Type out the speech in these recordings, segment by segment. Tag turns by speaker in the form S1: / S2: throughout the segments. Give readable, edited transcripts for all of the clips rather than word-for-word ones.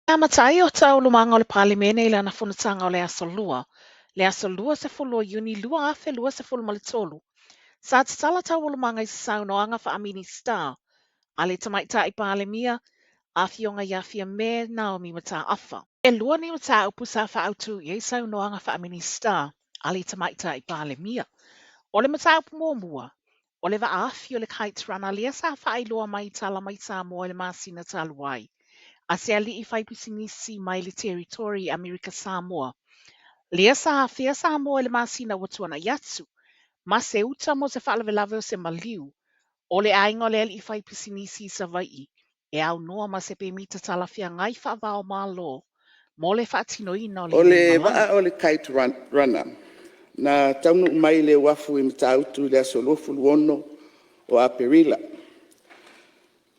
S1: Amata ai o taualumaga o le Palemene i lana fonotaga o le Aso Lua, le aso 20 o Iuni 2023, sa tatala taualumaga i se saunoaga faa-Minisita a le Tamaitai Palemia, Afioga ia Fiame Naomi Mataafa. E lua ni mataupu sa faaautu i ai saunoaga faa-Minisita a le Tamaitai Palemia. O le mataupu muamua, o le vaa afi o le Kite Runner lea sa faailoa mai i tala mai Samoa i le masina talu ai, a se alii faipisinisi mai le Territory i Amerika Samoa, lea sa afea Samoa i le masina ua tuanai atu, ma se uta mo se faalavelave o se maliu, o le aiga o le alii faipisinisi i Savaii, e aunoa ma se pemita talafeagai faava-o-Malo mo le faatinoina o
S2: O
S1: lenei
S2: le
S1: malaga.
S2: vaa o le Kite Runner na taunuu mai i le uafu i Matautu i le aso 26 o Aperila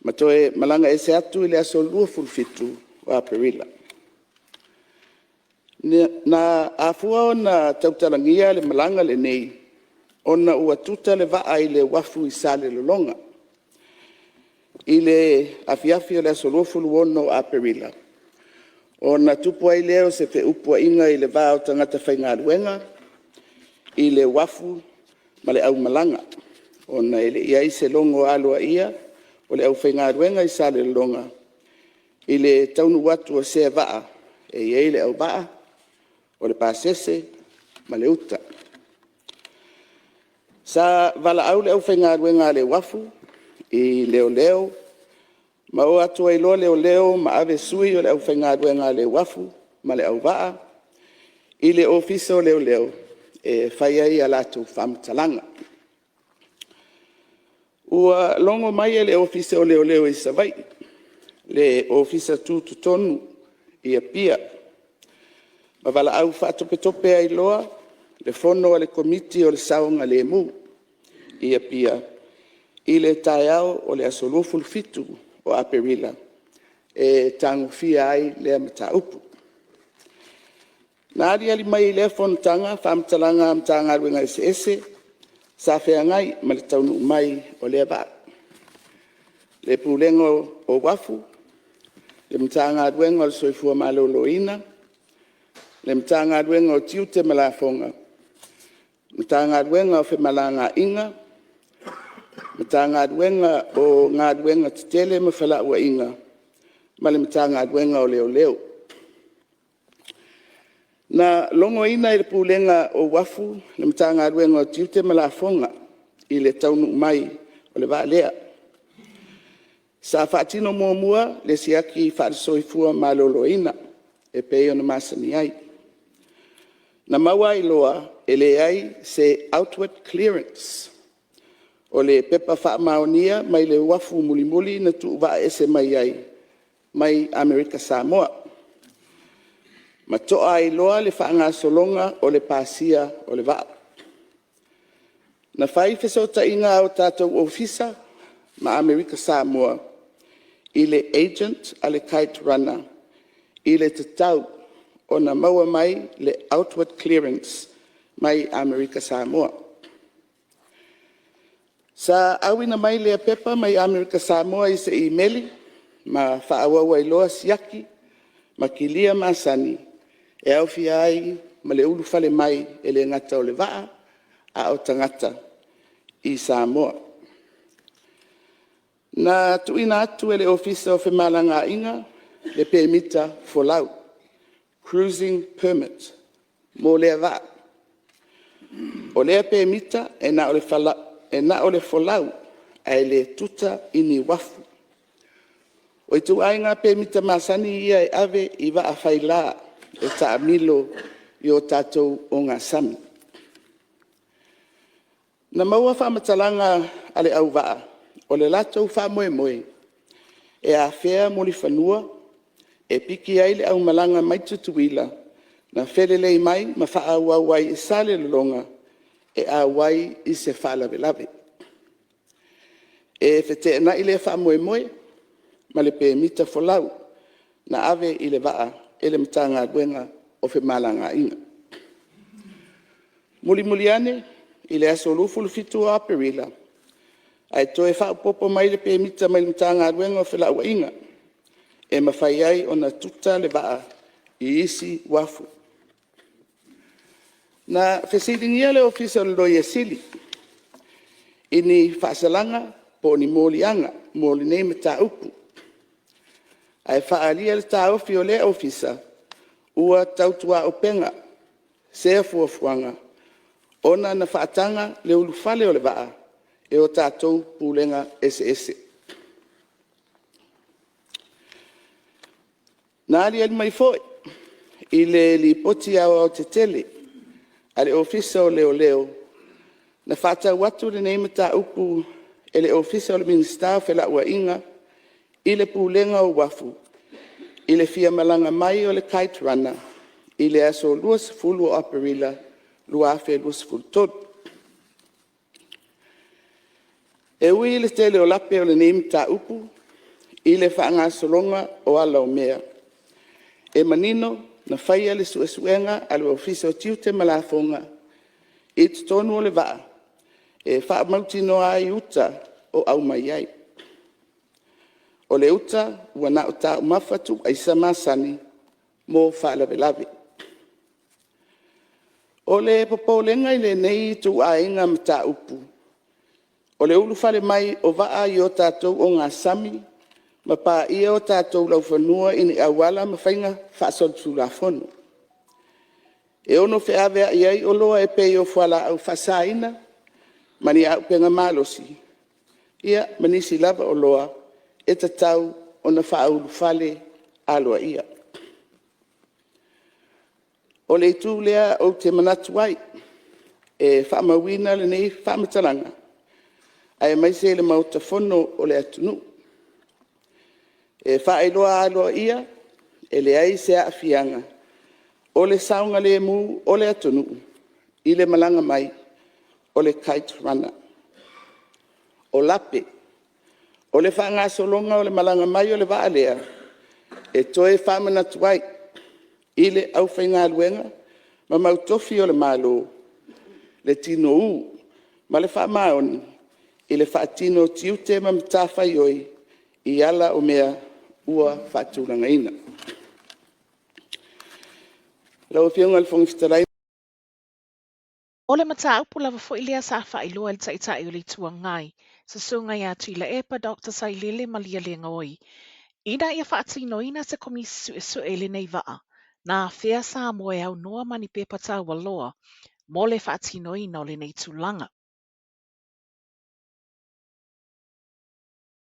S2: ma toe malaga ese atu i le aso 27 o Aperila. Na afua ona tautalagia le malaga lenei ona ua tuta le vaa i le uafu i Salelologa i le afiafi o le aso 26 o Aperila, ona tupu ai lea o se feupuaiga i le va o tagata faigaluega i le uafu ma le aumalaga, ona e le i i ai se logo aloaia o le aufaigaluega i Salelologa i le taunuu atu o sea vaa e i ai le auvaa, o le pasese ma le uta. Sa valaau le aufaigaluega a le uafu i leoleo ma o atu ai loa leoleo ma ave sui o le aufaigaluega a le uafu ma le auvaa i le Ofisa o Leoleo e fai ai a latou faamatalaga. Ua logo mai e le Ofisa o Leoleo i Savaii le Ofisa Tutotonu i Apia ma valaau faatopetope ai loa le fono a le Komiti o le Saogalemu i Apia i le taeao o le aso 27 o Aperila e tagofia ai lea mataupu. Na aliali mai i lea fonotaga faamatalaga a Matagaluega eseese sa feagai ma le taunuu mai o lea vaa. Le Pulega o Uafu, le Matagaluega o le Soifua Maloloina, le Matagaluega o Tiute ma Lafoga, Matagaluega o Femalagaaiga, Matagaluega o Galuega Tetele ma Felauaiga ma le Matagaluega o Leoleo. Na logoina e le Pulega o Uafu le Matagaluega o Tiute ma Lafoga i le taunuu mai o le vaa lea. Sa faatino muamua le siaki faale-Soifua Maloloina e pei ona masani ai. Na maua ai loa e leai se outward clearance, o le pepa faamaonia mai le uafu mulimuli na tuuvaa ese mai ai mai Amerika Samoa, ma to'a ai loa le faagasologa o le pasia o le vaa. Na fai fesootaiga a o tatou Ofisa ma Amerika Samoa i le Agent a le Kite Runner i le tatau ona maua mai le outward clearance mai Amerika Samoa. Sa auina mai lea pepa mai Amerika Samoa i se imeli ma faaauau ai loa siaki ma kilia masani e aofia ai ma le ulufale mai e le gata o le vaa a o tagata i Samoa. Na tuuina atu e le Ofisa o Femalagaaiga le pemita folau, cruising permit mo lea vaa. O lea pemita e na o le folau ae le tuta i ni uafu. O ituaiga pemita masani ia e ave i vaa faila e taamilo i o tatou ogasami. Na maua faamatalaga a le auvaa, o le latou faamoemoe e afea Mulifanua e piki ai le aumalaga mai Tutuila ma felelei mai ma faaauau ai i Salelologa e auai i se faalavelave. E feteenai lea faamoemoe ma le pemita folau na ave i le vaa e le Matagaluega o Femalagaaiga. Mulimuli ane i le aso 27 o Aperila, ae toe faaopoopo mai le pemita mai le Matagaluega o Felauaiga. e mafai ai ona tuta le vaa i isi uafu. Na fesiligia le Ofisa o le Loia Sili i ni faasalaga po o ni moliaga mo lenei mataupu, ae faaalia le taofi o lea Ofisa, ua tautuaupega sea fuafuaga ona na faataga le ulufale o le vaa e o tatou Pulega eseese. Na aliali mai foi i le Lipoti aoaotetele a le Ofisa o Leoleo, na faatau atu lenei mataupu e le Ofisa o le Minisita o Felauaiga i le Pulega o Uafu i le fia malaga mai o le Kite Runner i le aso 20 o Aperila 2023. E ui i le tele o lape o lenei mataupu i le faagasologa o ala o mea, e manino na faia le suesuega a le Ofisa o Tiute ma Lafoga i totonu o le vaa e faamautinoa ai uta o aumai ai. O le uta ua na o taumafa tuu aisa masani mo faalavelave. O le popolega i lenei ituaiga mataupu, o le ulufale mai o vaa i o tatou ogasami ma paia o tatou laufanua i ni auala ma faiga faasolitulafono, e ono feaveai ai oloa e pei o fualaau faasaina ma ni auupega malosi, ia ma nisi lava oloa e tatau ona faaulufale aloaia. O le itu lea ou te manatu ai e faamauina lenei faamatalaga aemaise le Maota Fono o le atunuu. E faailoa aloaia, e leai se aafiaga o le saogalemu o le atunuu i le malaga mai o le Kite Runner. O lape o le faagasologa o le malaga mai o le vaa lea, e toe faamanatu ai i le aufaigaluega ma mautofi a le Malo le tinou ma le faamaoni i le faatino o tiute ma matafaioi i ala o mea ua faatulagaina. Lau Afioga i le Fofoga Fetalai,
S1: O le mataupu lava foi lea sa faailoa e le Taitai o le Itu Agai, Susuga ia Tuilaepa Doctor Sailele Malielegaoi, ina ia faatinoina se Komisi Suesue i lenei vaa, na afea Samoa e aunoa ma ni pepa taualoa mo le faatinoina o lenei tulaga.